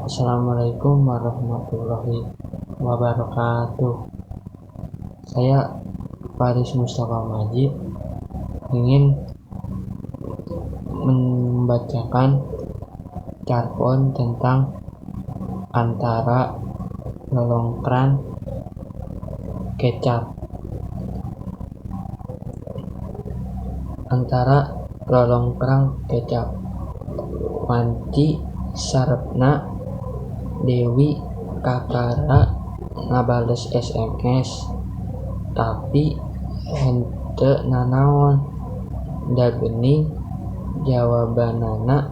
Assalamualaikum warahmatullahi wabarakatuh. Saya Faris Mustafa Majid ingin membacakan carpon tentang antara lelongkran kecap. Antara lelongkrang kecap wanci sarepna Dewi kakara ngabales SMS tapi henteu nanaon da geuning jawabanana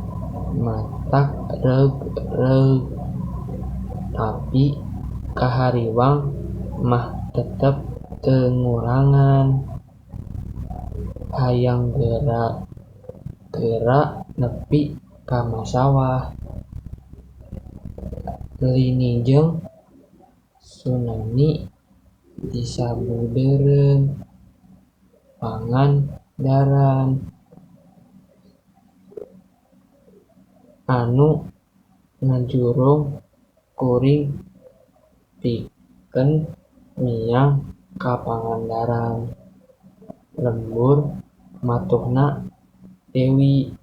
matak reug-reug tapi kahariwang mah tetep teu ngurangan hayang gera nepi ka masawah. Lini jeung tsunami disabudeureun Pangandaran anu ngajurung kuring pikeun miang ka Pangandaran. Lembur matuhna Dewi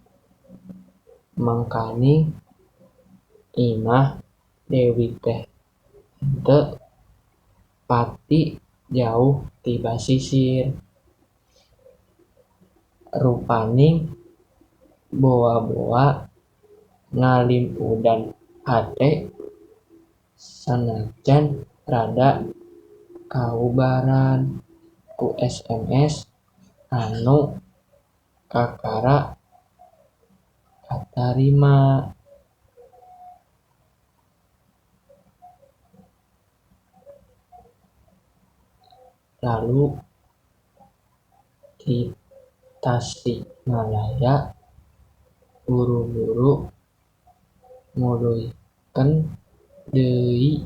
mangkaning imah Dewi teh henteu pati jauh ti basisir. Rupaning boa-boa ngalimpudan hate sanajan rada kaubaran ku SMS anu kakara katarima. Lalu di Tasikmalaya buru-buru muluykeun deui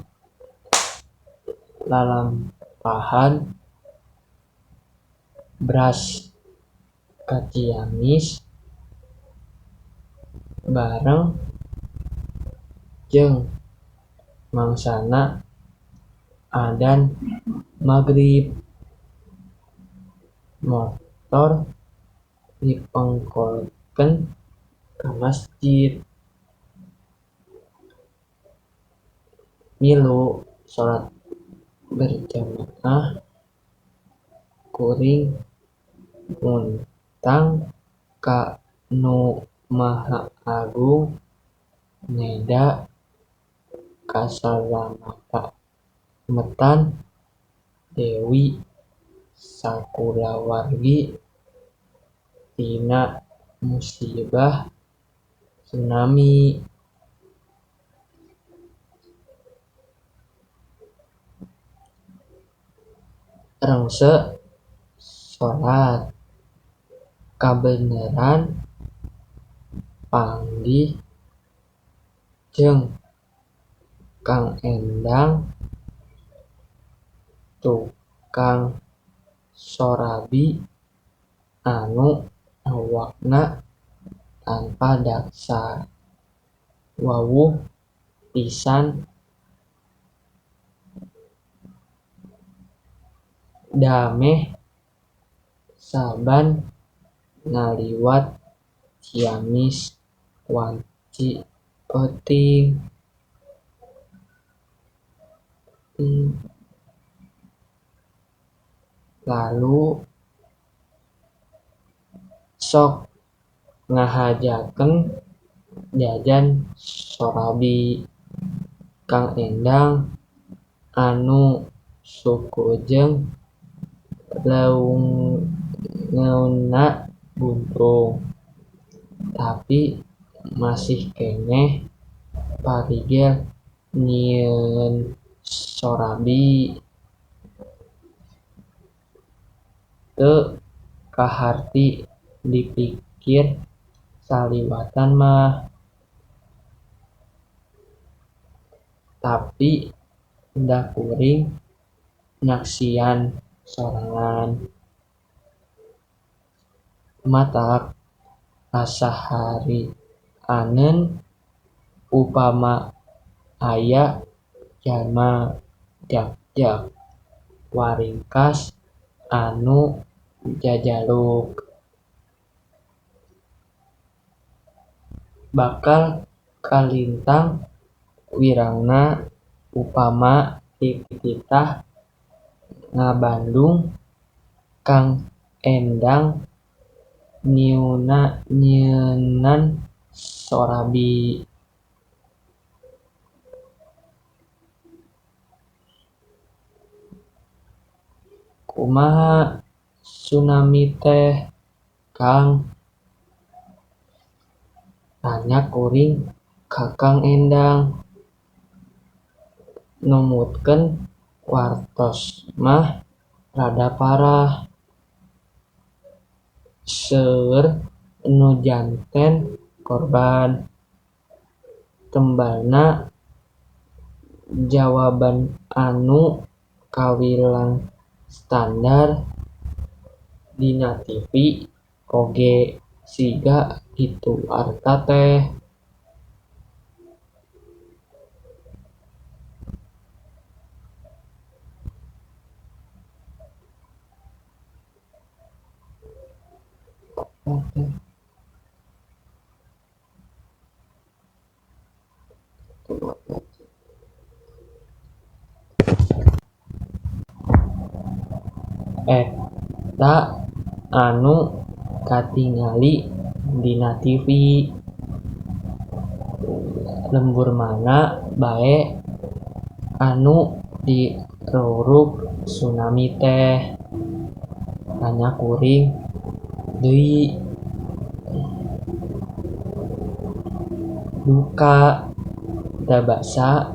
lalampahan Bras ka Ciamis bareng jeung mangsana adan magrib. Motor dipengkolkeun ka masjid. Milu salat berjamaah kuring muntang ka Nu Maha Agung neda kasalamatan Dewi sakulawargi tina musibah tsunami. Rengse salat kabeneran panggih jeung Kang Endang tukang sorabi anu awakna tanpa daksa wawuh pisan dameh saban ngaliwat Ciamis wanci peuting. Lalu sok ngahajakeun jajan sorabi. Kang Endang anu suku jeung leungeunna buntung tapi masih keneh parigel nyieun sorabi. Teu kaharti dipikir saliwatan mah tapi da kuring nyaksian sorangan. Matak asa harianeun upama Aya jalma jak-jak waringkas anu jajaluk. Bakal kalintang wirangna upama dititah ngabandung Kang Endang nyieunan sorabi. Kumaha tsunami teh, Kang? Tanya kuring ka Kang Endang. Numutkeun wartos mah rada parah. Seueur nu janten korban. Tembalna jawaban anu kawilang standar dina TV oge siga kitu harita teh. Eta anu katingali dina TV. Lembur mana bae anu diruruk tsunami teh? Tanya kuring deui. Duka da basa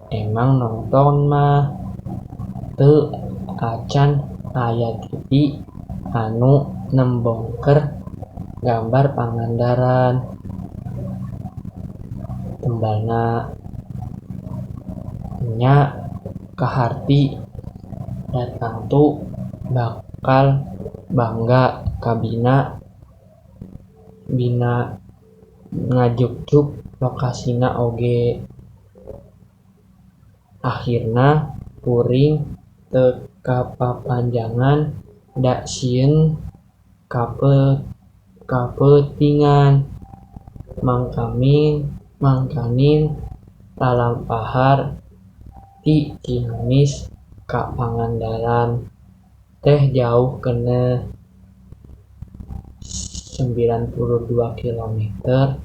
emang nonton mah teu acan aya TV anu nembongker gambar Pangandaran. Tembalna nya kaharti da tangtu bakal bangga kabina bina ngajugjug lokasina oge. Akhirna kuring teu kapapanjangan da sieun kapeutingan. Mangkaning lalampahan ti Ciamis ka Pangandaran teh jauh keneh 92 kilometer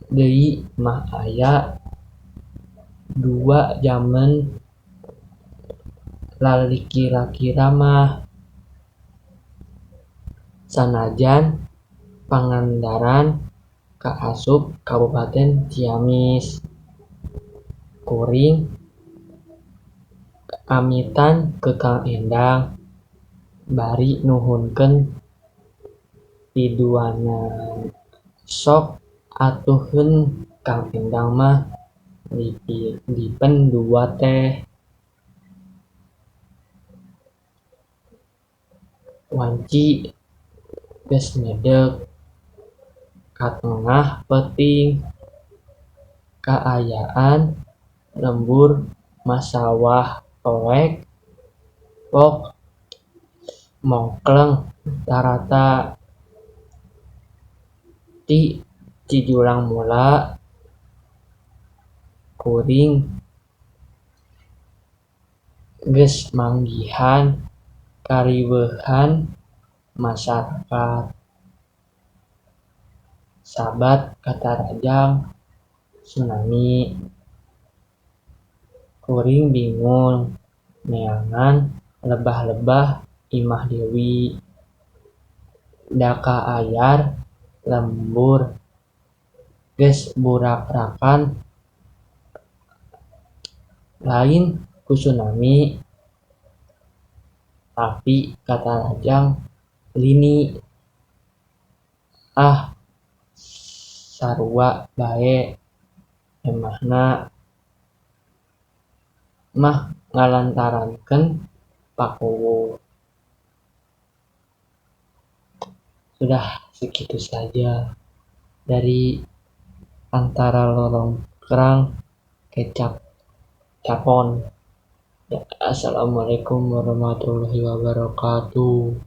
deui mah aya 2 jaman lalikira-kira mah. Sanajan Pangandaran kaasup Kabupaten Ciamis. Kuring amitan ke Kang Endang bari nuhunkeun piduanana. Sok atuheun Kang Endang mah dipen dua teh. Wanci geus nyedek ka tengah peuting. Kaayaan lembur masawah poek pok mongkleng tarata. Ti Cijulang mula kuring geus manggihan kariweuhan masyarakat. Sabat katarajang tsunami. Kuring bingung neangan lebah-lebah Imah Dewi. Da kaayar lembur geus burakrakan lain ku tsunami tapi katarajang lini. Ah sarua bae emahna mah ngalantarankeun pakuwuh. Sudah segitu saja dari antara lorong Kerang, kecap, capon. Ya, assalamualaikum warahmatullahi wabarakatuh.